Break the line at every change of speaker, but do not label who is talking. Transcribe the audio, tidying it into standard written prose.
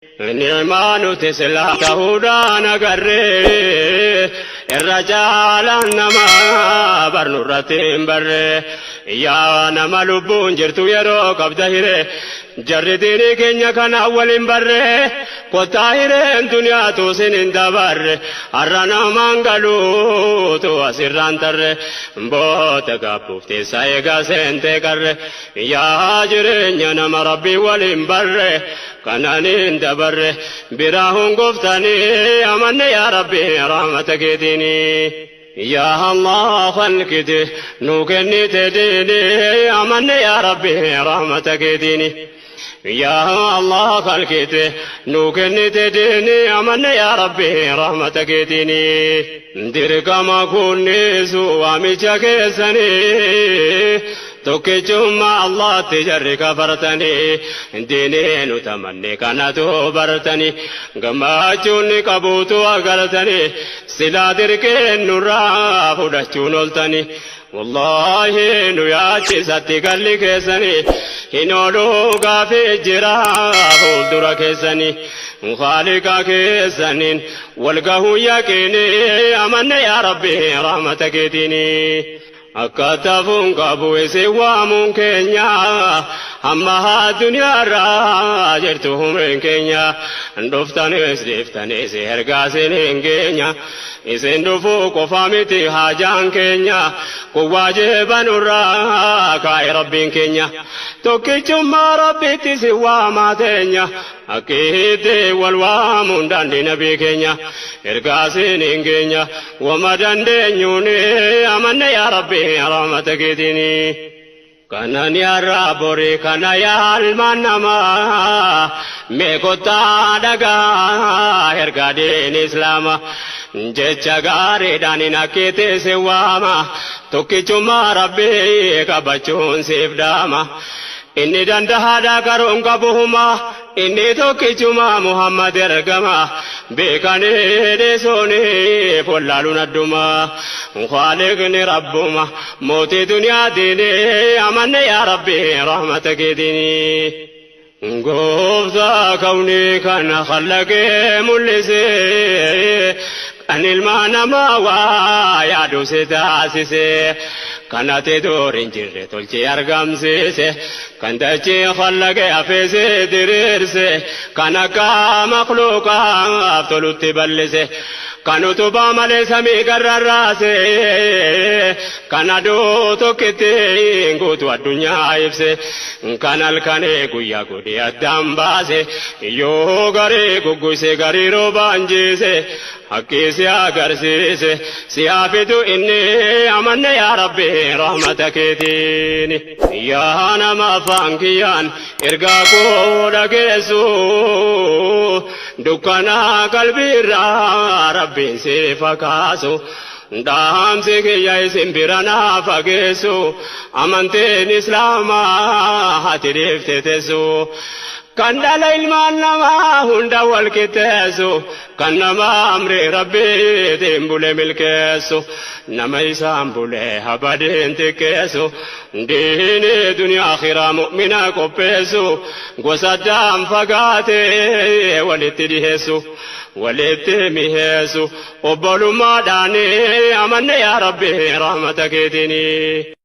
Ni'maa nuti silaa ta'uudhaan agarree irra caalaan namaa barnurratti hin barree yaa nama lubbuun jirtu yeroo qabda hiree jarri diinii keenya kana waliin barree kottaa hireen duniyaatu sin hin dabarre har'a namaan galuutu asirraan tarre boota gaabbuuf teessa eegaa seentee qarre yaa jireenya nama rabbii waliin barre kananiin dabarre biraa hongoftanii amanne yaa rabbi rahmata keetiinii. Yaa Allah khalqite nu kennite diinii amanne yaa rabbi rahmata keetiinii. Yaa Allah khalqite nu kennite diinii amanne yaa rabbi rahmata keetiinii. Dirqama kunnisu waamicha keessanii tokkichummaa Allaatti jarri kafartanii diinii nu tamanne kanatu bartanii gammachuun ni qabuutu agartanii silaa dirqeen nurraa fudhachuun oltanii. Wallaahi nu yaachisatti galli keessanii hin ooluu gaafii jira fuuldura keessanii. Khaliqa keessaniin wal gahuu yaqiinii amanne yaa rabbi rahmata keetiinii. Akka tafuun qabu isin waamuun keenya hamma addunyaarraa jirtu humriin keenya dhuftanis dhiiftanis ergaa isin hin geenya isin dhufuu qofa miti haajaan keenya kun waajiba nurraa kaa'e rabbiin keenya tokkichummaa rabbitti isin waamaa teenya akkiitti wal waamuun daandii nabii keenya ergaa isin hin geenya wama dandeenyuun amanne yaa rabbi rahmata keetiinii. Kanan yarraa borii kana yaa ilmaan namaa mee kottaa dhagaa ergaa diin islaama jecha gaariidhaan hin akkiitti si waama tokkichummaa rabbii qabachuun siif dhaama. Inni dandahaadha karoon qabu humaa inni tokkichuma Muhammad ergama beekanii dhiisuuniif wallaaluun adduma Khaaliqni rabbuma mootii duniyaa diinii amanne yaa rabbi rahmata keetiinii. Gooftaa kawnii kana khallaqee mul'isee kan ilma namaa waa yaadu si taasise kan ati dur hin jirre tolchee argamsiise kan dachee khallaqee hafeese diriirse kan akka makhluuqaaf tolutti bal'ise kan utubaa malee samii garrarraase kan aduu tokkitti guutuu addunyaa ibse kan halkanee guyyaa godhee addaan baase yoo garii gugguse garii roobaan jiise haqqii si agarsiise si haa fidu inni amanne yaa rabbi rahmata keetiin. Yaa nama afaan kiyyaan ergaa koo dhageessu dukkana qalbiirraa rabbiin si fakaasu. Dhaamsi kiyya isin bira naa fageessu amantiin islaamaa ati dhiifte teessu. Kan dhala ilmaan namaa hunda wal qixxeessu kan nama amri rabbiitiin bule milkeessu nama isaan bule habadeen xiqqeessu diinii duniyaa akhiraa mu'mina qopheessu gosa addaan fagaatee walitti dhiheessu walitti miheessu obbolummaadhaan amanne yaa rabbi rahmata keetiinii.